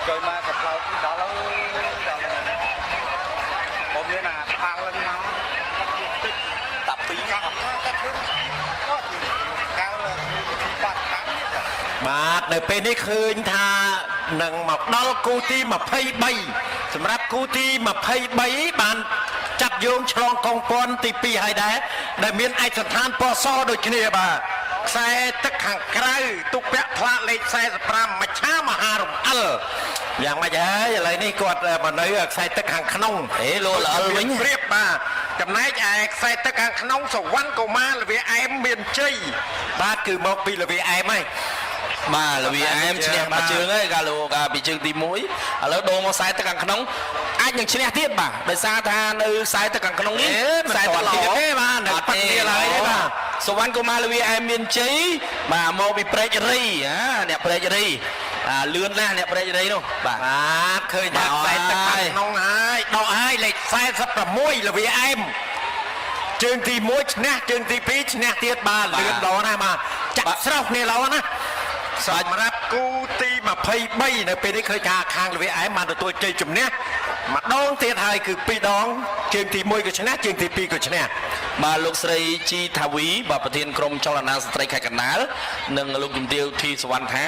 ចូលមកកផ្លោកដល់ហើយដល់បងមានអាផាល់ហ្នឹងមកតិចតាពីកាត់កាត់ធ្វើក៏កៅវិធីបាត់ខាងនេះ បាទនៅពេលនេះឃើញថានឹងមកដល់គូទី23សម្រាប់គូទី23បានចាប់យោងឆ្លងកងពាន់ទី2ហើយដែរដែលមានឯកសណ្ឋានពណ៌សដូចគ្នាបាទខ្សែទឹកខាងក្រៅទុកពាក់ផ្លាកលេខ45មច្ឆាមហារំអិលយ៉ាងម៉េចហើយឥឡូវនេះគាត់មកនៅខ្សែទឹកខាងក្នុង អេលោល្អិលវិញ ព្រៀបបាទចំណែកឯខ្សែទឹកខាងក្នុងសវណ្ណកុមារលវាអែមមានជ័យបាទគឺមកពីលវាអែមហើយ បាទលវីអែមឈ្នះមួយជើងហើយកាលលោកកាលពីជើងទី1ឥឡូវដូរមកខ្សែទឹកខាងក្នុងអាចនឹងឈ្នះទៀតបាទដោយសារថានៅខ្សែទឹកខាងក្នុងនេះ អេមិន ខ្សែទឹក ទាន់ទៀតទេបាទនៅ អត់ ប៉ាត់គ្នាឡើយទេបាទ សវណ្ណកុមារលវីអែមមានជ័យបាទមកពីព្រែករីអាអ្នកព្រែករីអាលឿនណាស់អ្នកព្រែករីនោះបាទ បាទឃើញថាខ្សែទឹកខាងក្នុងហើយដកហើយលេខ46លវាអែមជើងទី1ឈ្នះជើងទី2ឈ្នះទៀតបាទលឿនល្អណាស់បាទចាក់ស្រោះគ្នាល្អណាស់សម្រាប់គូទី23នៅពេលនេះឃើញថាខាងលវាអែមបានទទួលជ័យជំនះម្ដងទៀតហើយគឺ2ដងជើងទី1ក៏ឈ្នះជើងទី2ក៏ឈ្នះ បាទលោកស្រីជីថាវីបាទប្រធានក្រុមចលនាស្ត្រីខេត្តកណ្ដាលនិងលោកជំទាវធីសវណ្ណថា